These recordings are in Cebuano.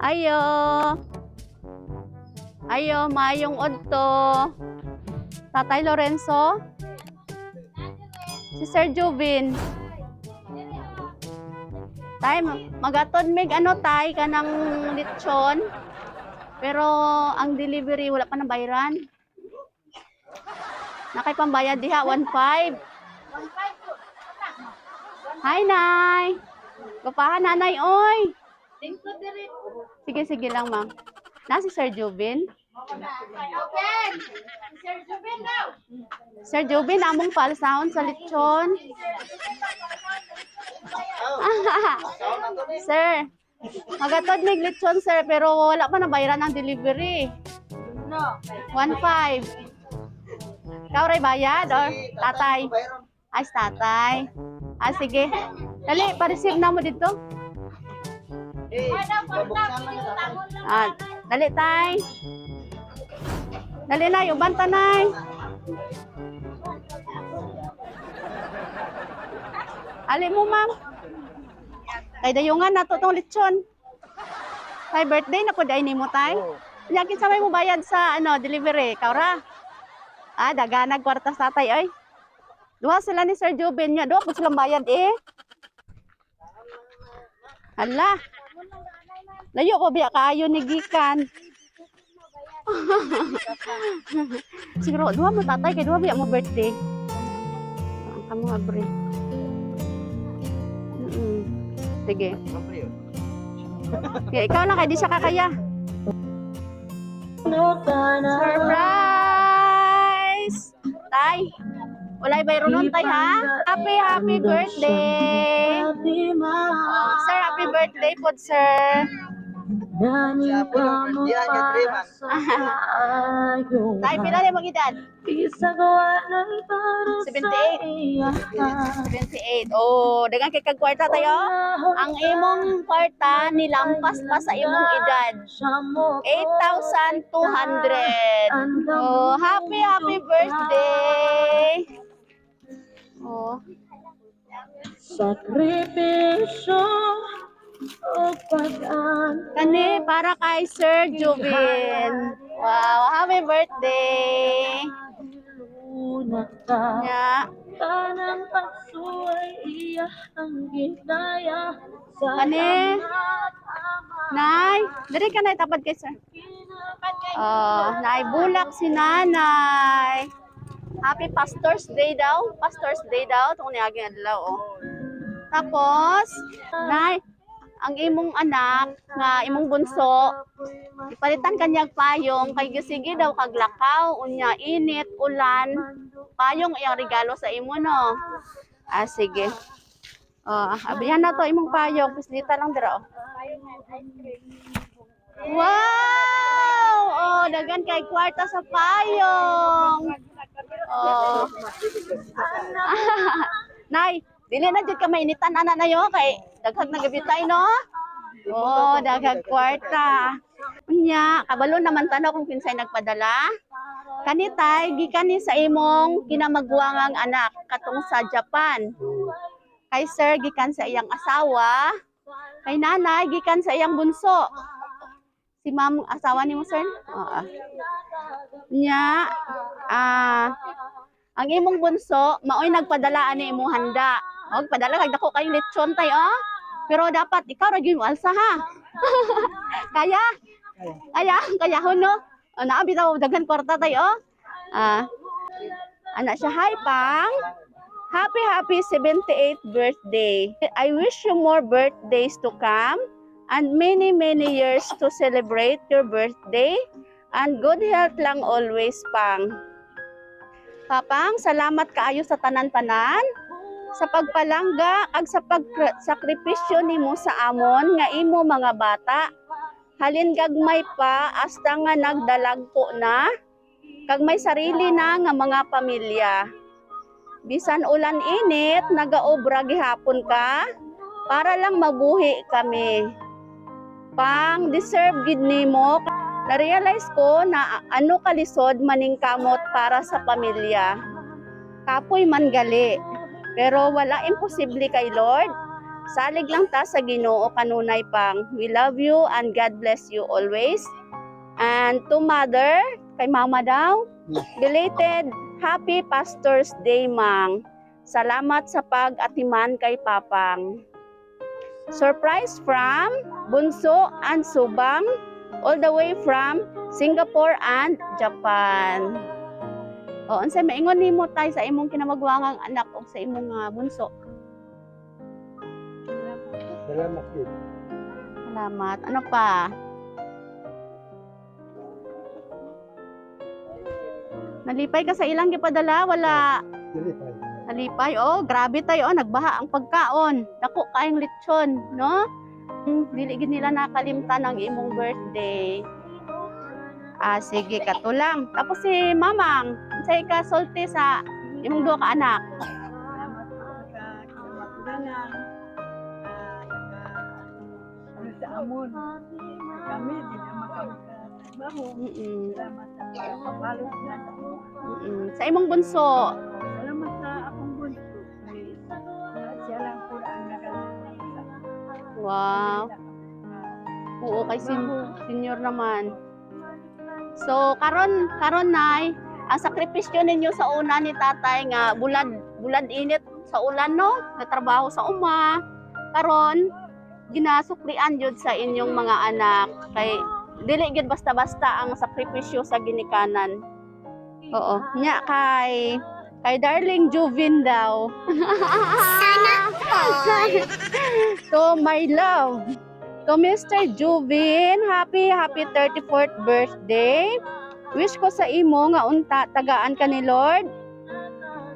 Ayo. Ayo, maayong udto. Tatay Lorenzo? Si Sir Jubin. Tay, magatod mig ano tay kanang lechon. Pero ang delivery wala pa na bayran. Nakay pambayad diha 1.5. Hi, Nay. Gupahan, nanay, oy. Sige, sige lang, ma'am. Na si Sir Jubin? Open! Sir Jubin daw! Sir Jubin, among palsahon sa lechon. Sir, magatod mig lechon, sir, pero wala pa nabayaran ang delivery. No. 1.5. Ikaw ray bayad or tatay? Ay, si tatay. Ah, sige. Dali, pa-receive na mo dito. Ah, dali, tay. Dali na, uban tanay. Ali mo, ma'am. Kay dayungan na to tong lechon. Tay, birthday na po ay nimo, tay. Yakin sa may mo bayad sa ano, delivery, kaura. Ah, daganag kwarta sa tatay oy. Duha sila ni Sir Juben niya, duha po silang bayad eh. Hala. Layo ko biya kaayo ni gikan. Siguro duha mo tatay kay duha biya mo birthday. Ang kamo abre. Sige. Sige, ikaw lang kay di siya kakaya. Surprise! Tay, walay bayro nun, tay, ha? Happy, happy birthday! Sir, happy birthday po, sir. Tay, pila na mong edad? 78. 78. Oh, dagan kay kag kwarta tayo. Ang imong kwarta nilampas pa sa imong edad. 8,200. Oh, happy, happy birthday. Oh, Sakripisyo o pag-an kani para kay Sir Jubin. Wow, happy birthday. Luna ka. Nya. Tanang pagsuway iya ang ginaya. Kani. Nay, diri ka nay tapad kay sir. Oh, nay bulak si nanay. Happy Pastor's Day daw. Pastor's Day daw tungkol niaging adlaw oh. Tapos, nay, ang imong anak nga imong bunso ipalitan kanyang payong kay gisige daw kaglakaw unya init ulan payong iyang regalo sa imo no. Ah, sige. Oh, abihan na to imong payong pislita lang dira oh. Wow! Oh, dagan kay kwarta sa payong. Oh. Nay, dili na jud ka mainitan ana na yo kay daghag na gabitay no. Oh, daghag kwarta. Unya, kabalo naman tanaw kung kinsay nagpadala. Kani tay, gikan ni sa imong kinamagwangang anak katong sa Japan. Kay sir gikan sa iyang asawa, kay nanay gikan sa iyang bunso. Si ma'am asawa nimo sir? Oo. Nya, ah, ang imong bunso maoy nagpadala ani imong handa. Og padala kag dako kayong lechon tay oh. Pero dapat ikaw ra gyud mo alsa ha. Kaya? Kaya, kaya no. O, naa bitaw daghan kwarta tay oh. Ah. Ana siya, hi pang. Happy happy 78th birthday. I wish you more birthdays to come and many many years to celebrate your birthday and good health lang always, pang. Papang, salamat kaayo sa tanan-tanan sa pagpalangga ag sa pagsakripisyo nimo sa amon nga imo mga bata. Halin gagmay pa hasta nga nagdalagpo na kag may sarili na nga mga pamilya. Bisan ulan init, nagaobra gihapon ka para lang mabuhi kami. Pang deserve gid nimo. Na-realize ko na ano kalisod maningkamot para sa pamilya. Kapoy man gali. Pero wala imposible kay Lord. Salig lang ta sa Ginoo kanunay pang. We love you and God bless you always. And to mother, kay mama daw, belated Happy Pastor's Day, Mang. Salamat sa pag-atiman kay Papang. Surprise from Bunso and Subang, all the way from Singapore and Japan. O, unsay maingon nimo, tay, sa imong kinamagwangang anak o sa imong bunso? Salamat gid. Salamat. Ano pa? Nalipay ka sa ilang gipadala? Wala. Dili pa. Nalipay. Oh, grabe tayo. Oh, nagbaha ang pagkaon. Dako kaayong lechon, no? Dili gid nila nakalimtan ang imong birthday. Ah, sige, katulang. Tapos si Mamang, unsay ka sulti sa imong duha ka anak? Salamat po sa kinamagdangan. Ano sa amon. Kami, di na makakatrabaho. Salamat sa pagpabalot na sa amon. Sa imong bunso. Salamat sa akong bunso. Siya lang po ang nagagawa sa Wow. Oo, kay senior naman. So, karon karon nay, ang sakripisyo ninyo sa una ni tatay nga bulad bulad init sa ulan, no, natrabaho sa uma. Karon ginasuklian jud sa inyong mga anak kay dili gyud basta-basta ang sakripisyo sa ginikanan. Oo, nya kay kay darling Juvin daw. Sana all. To my love. To Mr. Juvin, happy, happy 34th birthday. Wish ko sa imo nga unta tagaan ka ni Lord.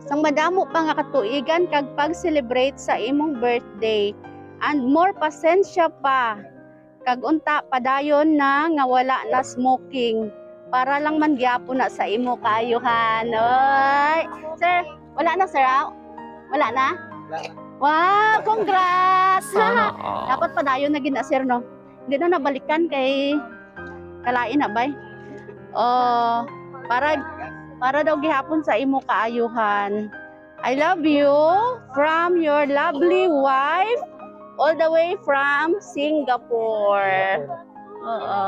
Sang madamo pa nga katuigan kag pag-celebrate sa imong birthday. And more pasensya pa. Kag unta padayon na nga wala na smoking. Para lang man gyapon na sa imo kaayuhan. Oy. Sir, wala na sir, ah? Wala na? Wala na. Wow, congrats! Sana all. Dapat padayon na gina sir, no? Hindi na nabalikan kay kalain na bay. Oh, para para daw gihapon sa imo kaayuhan. I love you from your lovely wife all the way from Singapore. Oo.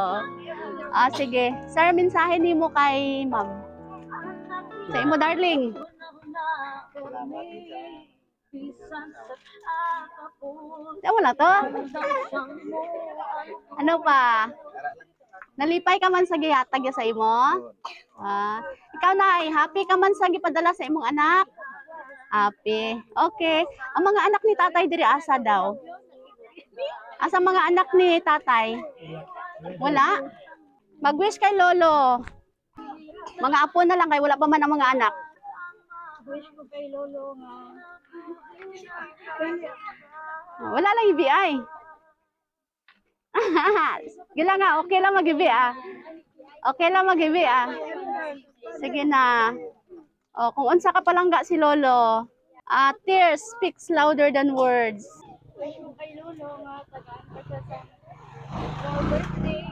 Ah, sige. Sir, mensahe nimo kay ma'am. Sa imo, darling. Salamat gid sa Ah, wala to. Ano pa? Nalipay ka man sa gihatag ya sa imo? Ah, ikaw na, happy ka man sa gipadala sa imong anak? Happy. Okay. Ang mga anak ni tatay diri asa daw? Asa mga anak ni tatay? Wala? Mag-wish kay lolo. Mga apo na lang kay wala pa man ang mga anak. Wish ko kay Lolo nga. Wala lang IBI. Gila nga, okay lang mag-ibi ah. Okay lang mag-ibi ah. Sige na. O, kung unsa ka palangga si Lolo. Ah, tears speaks louder than words. Wish ko kay Lolo nga tagaan ka siya sa sa birthday.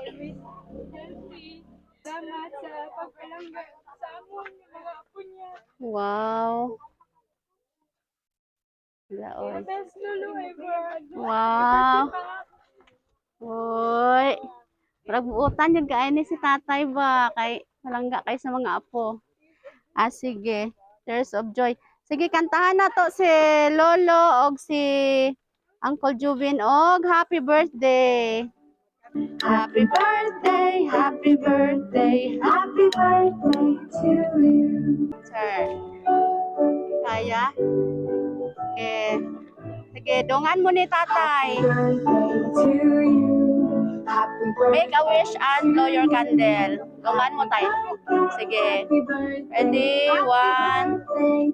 Then, always healthy. Salamat sa pagpalangga sa amon, yung mga apo niya. Wow. Wala, oy. The best Lolo ever. Wow. Uy. Murag buotan yun kaay ni si tatay ba kay malangga kay sa mga apo. Ah, sige. Tears of joy. Sige, kantahan na to si Lolo og si Uncle Juvin og happy birthday. Happy birthday, happy birthday, happy birthday to you. Sir. Kaya? Okay. Sige, dongan mo ni tatay. Make a wish and blow your candle. Dongan mo tayo. Sige. Ready? One.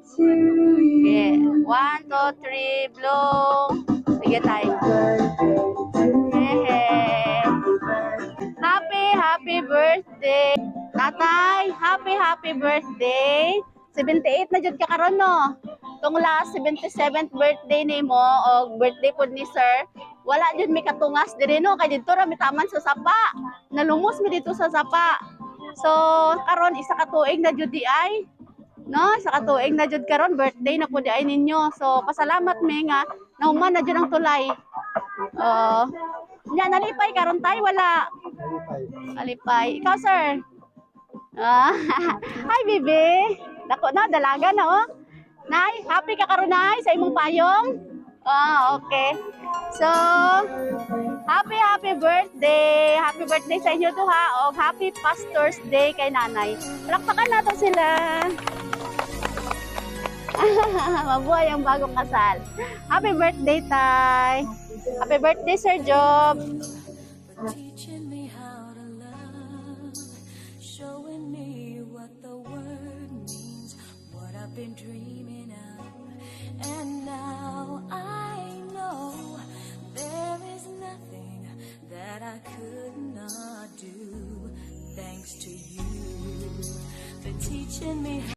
Sige. One, two, three, blow. Sige tayo. Hehe. Happy, happy birthday. Tatay, happy, happy birthday. 78 na jud ka karon, no? Tung last 77th birthday nimo og birthday pod ni sir, wala jud mi katungas diri, no, kay didto ra mi taman sa sapa. Nalumos mi dito sa sapa. So karon isa ka tuig na jud di ay. No, sa katuig na jud karon, birthday na pud ay ninyo. So pasalamat mi nga nahuman na jud ang tulay. Oo. Nya, nalipay karon, tay, wala? Nalipay. Alipay. Ikaw, sir? Ah, hi, baby. Dako na, dalaga na, oh. Nay, happy ka karon, nay, sa imong payong? Ah, okay. So, happy, happy birthday. Happy birthday sa inyo to, ha. O, happy Pastor's Day kay nanay. Palakpakan nato sila. Mabuhay ang bagong kasal. Happy birthday, Tay. Happy birthday, Sir Job. Teaching me how to love, showing me what the word means, what I've been dreaming of. And now I know there is nothing that I could not do. Thanks to you for teaching me.